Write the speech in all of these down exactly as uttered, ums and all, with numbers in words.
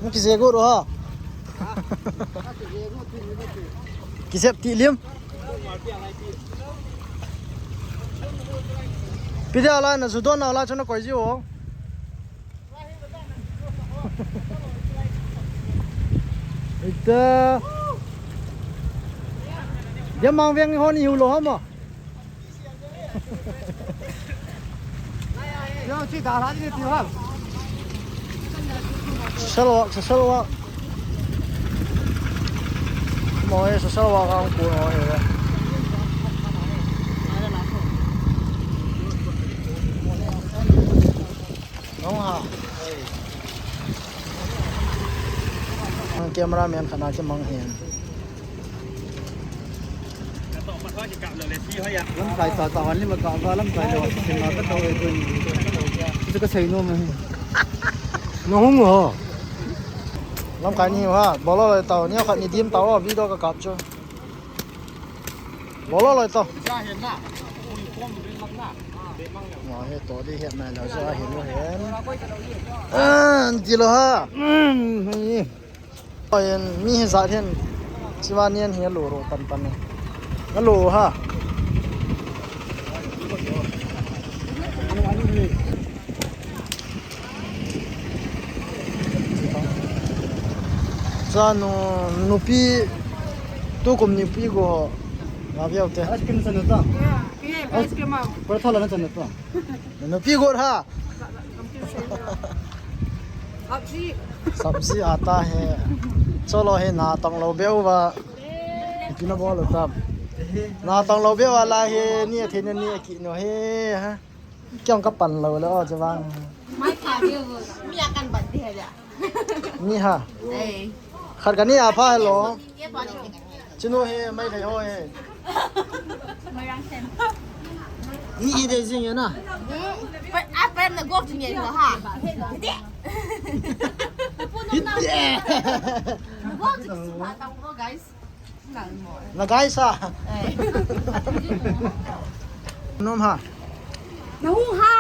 Hung kije got u ha. Kijep ti lim. Pi dia la na ju don na la chu na koi ji o. Ita. Dia mang veng ni ho ni hu lo ha mo. Yo, chi da la ni ti ha. Social work, social work. Mo e social work ang ku no e. Nong ha. Ang cameraman khat na kimang hin. Lamkai ta ta han lima ka va lamkai le wa sin ma ka to e ko ni. Chu ka sei nom e. Nong ho. Lamkai ni ha. Bol loi tao ni khat ni dim tao video ka kap chu. Bol loi tao. Mo he to di he na la ja he lo he. An ti lo ha. Oi, mi hi jat hin, chiva nian hi a lo ro pan pan e. A lo ha. Cha nu, nupi, tukum nupi go ho. Nga viau te. Ice cream chan ta. Yeah, yeah, ice cream. Paratha la na chan ta. Nupi got ha. Sabji. Sabji aata hai. Chalo hai, na tong lou beu va. Nupi na bol lou tam. Na tong lou beu va la hai, ni a thei na ni a ki no hai, ha. Kyong ka pan lou le o che vang. Mai kha beu. Mi a kan bat di hai ja. Ni ha. Eh. Khat ka ni a pha lo. Chinu he, mai thei ho he. Ni hi de jing na. Hmm? Pa, apa yang nak gua tu ni ha? Hiti. Hiti. Gua tu semua tahu, guys. Na guys ha. Eh. Nom ha. Nahung ha.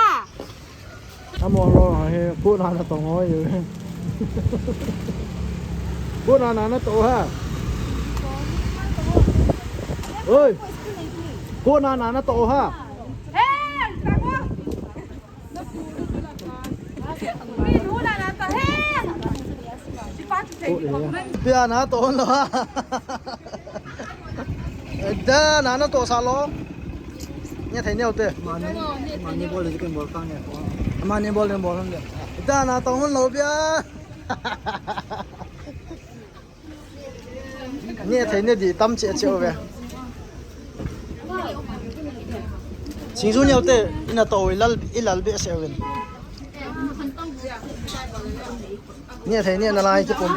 Amo lo ha he, ko na na tong ho ye. Ko na na na to ha. Oi. Ko na na na to ha. Hey, tamo. Ni nu na na to he. Pia na to lo ha. Da na na to sa lo. Nia thei neo te. Mani, mani bol le ken bol kang ne. Mani bol le bol hon de. Da na to hon lo bia. Nia thei ne di tam che che ve. Singju neo te ina to ilal ilal be se ven. Nia thei nia na lai ki pum.